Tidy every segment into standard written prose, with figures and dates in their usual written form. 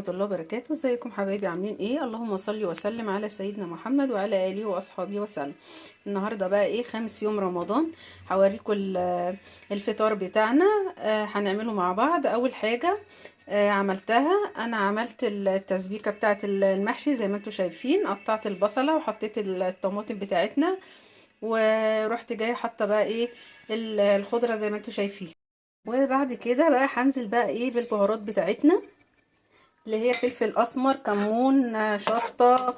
ورحمة الله وبركاته. ازيكم حبايبي، عاملين ايه؟ اللهم صل وسلم على سيدنا محمد وعلى اله واصحابه وسلم. النهارده بقى ايه، خامس يوم رمضان. هوريكم الفطار بتاعنا. هنعمله مع بعض. اول حاجة عملتها، انا عملت التسبيكه بتاعه المحشي زي ما انتم شايفين. قطعت البصله وحطيت الطماطم بتاعتنا، ورحت جاية حاطه بقى ايه الخضرة زي ما انتم شايفين. وبعد كده بقى هنزل بقى ايه بالبهارات بتاعتنا، اللي هي فلفل اسمر، كمون، شطه،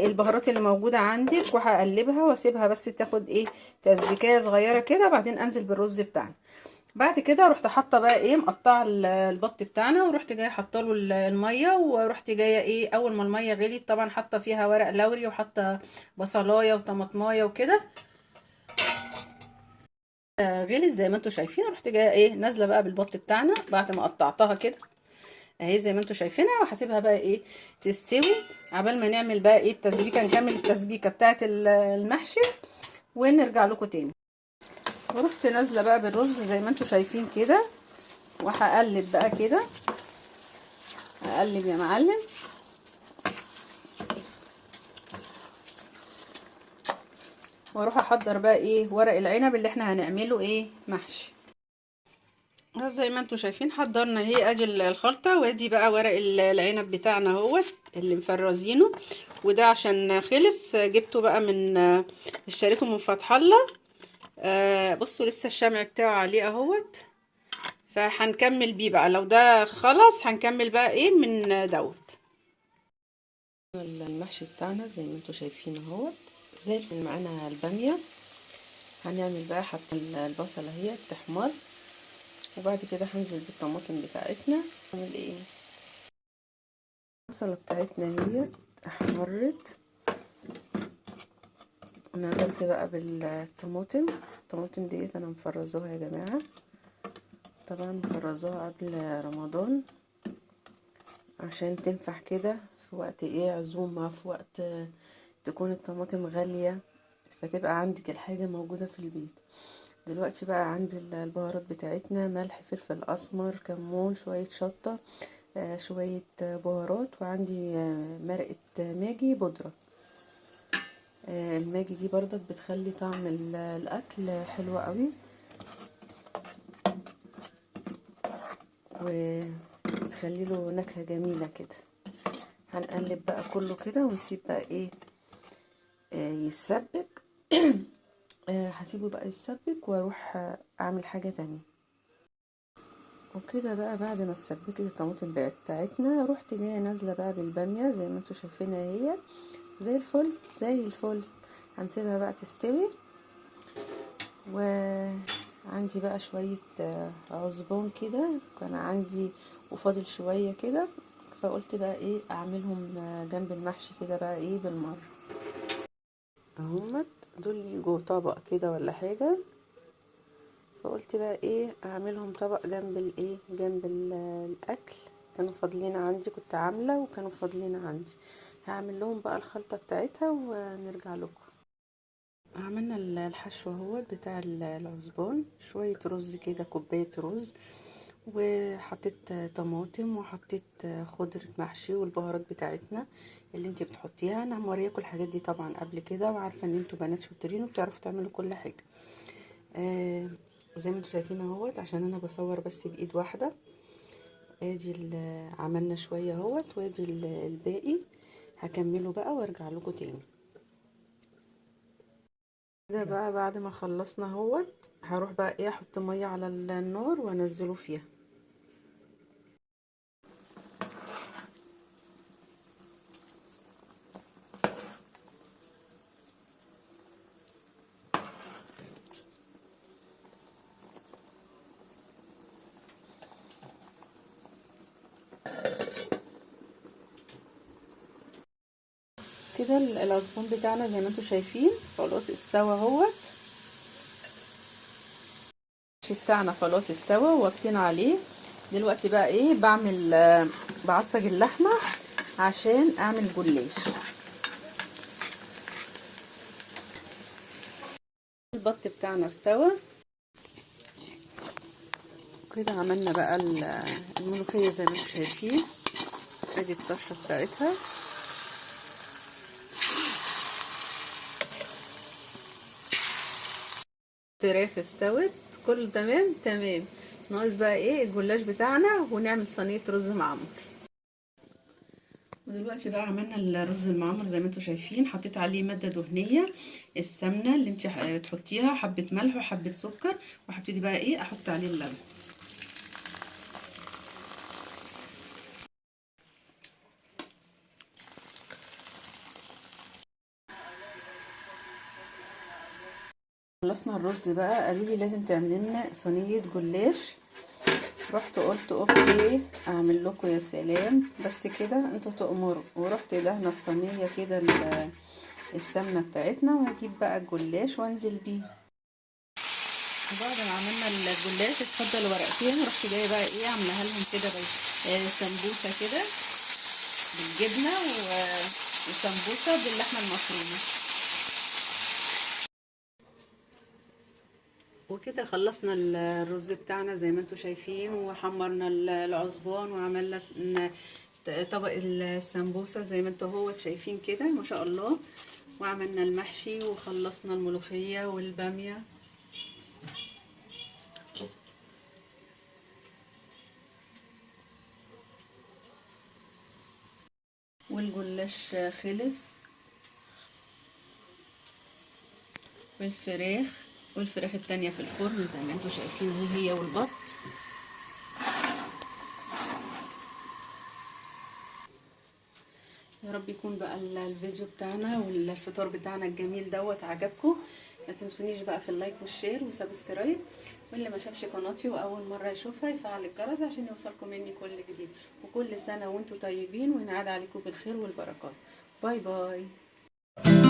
البهارات اللي موجودة عندك. وهقلبها واسيبها بس تاخد ايه تسبيكيه صغيرة كده، بعدين انزل بالرز بتاعنا. بعد كده رحت حاطه بقى ايه، مقطعه البط بتاعنا، ورحت جاية حاطه له المية، ورحت جاية ايه اول ما المية غليت طبعا حاطه فيها ورق لوري، وحاطه بصلايه وطماطمايه وكده. غليت زي ما انتم شايفين. رحت جاية ايه نازله بقى بالبط بتاعنا بعد ما قطعتها كده اهي زي ما انتم شايفينها، وهسيبها بقى ايه تستوي عبال ما نعمل بقى ايه التسبيكه، نكمل التسبيكه بتاعه المحشي ونرجع لكم تاني. ورحت نازله بقى بالرز زي ما انتم شايفين كده، وهقلب بقى كده، اقلب يا معلم. واروح احضر بقى ايه ورق العنب اللي احنا هنعمله ايه محشي. زي ما انتم شايفين حضرنا اهي، ادي الخلطة، وادي بقى ورق العنب بتاعنا اهوت اللي مفرزينه، وده عشان خلص جبته بقى من اشتريته من فتح الله. بصوا لسه الشمع بتاعه عليه اهوت، فهنكمل بيه بقى. لو ده خلص هنكمل بقى ايه من دوت. المحشي بتاعنا زي ما انتم شايفين اهوت زي الفل. معانا الباميه، هنعمل بقى حتى البصله هي تحمر، وبعد كده هنزل بالطماطم بتاعتنا. نعمل ايه البصله بتاعتنا هي احمرت، ونزلت بقى بالطماطم. الطماطم ديت انا مفرزاها يا جماعة، طبعا مفرزاها قبل رمضان عشان تنفع كده في وقت ايه عزومة، في وقت تكون الطماطم غالية، فتبقى عندك الحاجة موجودة في البيت. دلوقتي بقى عندي البهارات بتاعتنا، ملح، فلفل اسمر، كمون، شوية شطه، شوية بهارات، وعندي مرقه ماجي بودره. الماجي دي برضك بتخلي طعم الاكل حلو قوي، وبتخلي له نكهة جميلة كده. هنقلب بقى كله كده ونسيب بقى ايه يتسبك. هسيبه بقى يتسبك واروح اعمل حاجة تانية. وكده بقى بعد ما اتسبكت الطماطم بتاعتنا، رحت جاية نازله بقى بالباميه زي ما انتوا شايفينها هي زي الفل زي الفل. هنسيبها بقى تستوي. وعندي بقى شوية عزبون كده كان عندي وفاضل شوية كده، فقلت بقى ايه اعملهم جنب المحشي كده بقى ايه بالمرة. اهمت دول يجوا طبق كده ولا حاجة، فقلت بقى ايه اعملهم طبق جنب الايه جنب الاكل. كانوا فاضلين عندي، كنت عامله وكانوا فاضلين عندي. هعمل لهم بقى الخلطة بتاعتها ونرجع لكم. عملنا الحشو اهوت بتاع العزبان، شوية رز كده، كوباية رز، وحطيت طماطم، وحطيت خضرة محشي، والبهارات بتاعتنا اللي انتي بتحطيها. انا مورياكم الحاجات دي طبعا قبل كده، وعارفه ان انتوا بنات شاطرين وبتعرفوا تعملوا كل حاجة. زي ما انتوا شايفين اهوت، عشان انا بصور بس بايد واحدة. ادي عملنا شوية اهوت، وادي الباقي هكمله بقى وارجع لكم تاني. ده بقى بعد ما خلصنا اهوت، هروح بقى ايه احط مية على النار وانزله فيها. كده العصفور بتاعنا زي ما انتوا شايفين خلاص استوى اهوت. المحشي بتاعنا خلاص استوى ووطينا عليه. دلوقتي بقى ايه بعمل، بعصج اللحمة عشان اعمل جلاش. البط بتاعنا استوى كده. عملنا بقى الملوخية زي ما انتوا شايفين. ادي الطشه بتاعتها. فراخ استوت كله تمام تمام. ناقص بقى ايه؟ الجلاش بتاعنا، ونعمل صينية رز معمر. ودلوقتي بقى عملنا الرز المعمر زي ما انتم شايفين، حطيت عليه مادة دهنية، السمنة اللي انت بتحطيها، حبه ملح وحبه سكر، وهبتدي بقى ايه احط عليه اللبن. خلصنا الرز بقى، قالوا لي لازم تعملي لنا صينية جلاش. رحت قلت okay اعمل لكم، يا سلام بس كده انتوا تأمروا. ورحت دهنه الصينية كده السمنة بتاعتنا، وهجيب بقى الجلاش وانزل بيه. وبعد ما عملنا الجلاش اتفضل ورقتين، رحت جاية بقى ايه عاملاها لهم كده سمبوسة كده بالجبنه وسمبوسه باللحمه المفرومه. وكده خلصنا الرز بتاعنا زي ما انتم شايفين، وحمرنا العصبان، وعملنا طبق السمبوسه زي ما انتم اهوت شايفين كده ما شاء الله، وعملنا المحشي، وخلصنا الملوخية والباميه. والجلاش خلص، والفراخ التانية في الفرن زي ما انتم شايفين هي والبط. يا رب يكون بقى الفيديو بتاعنا والفطار بتاعنا الجميل دوت عجبكم. ما تنسونيش بقى في ال like وال share و subscribe، واللي ما شافش قناتي واول مرة يشوفها يفعل الجرس عشان يوصلكم مني كل جديد. وكل سنة وانتم طيبين، وينعاد عليكم بالخير والبركات. bye bye.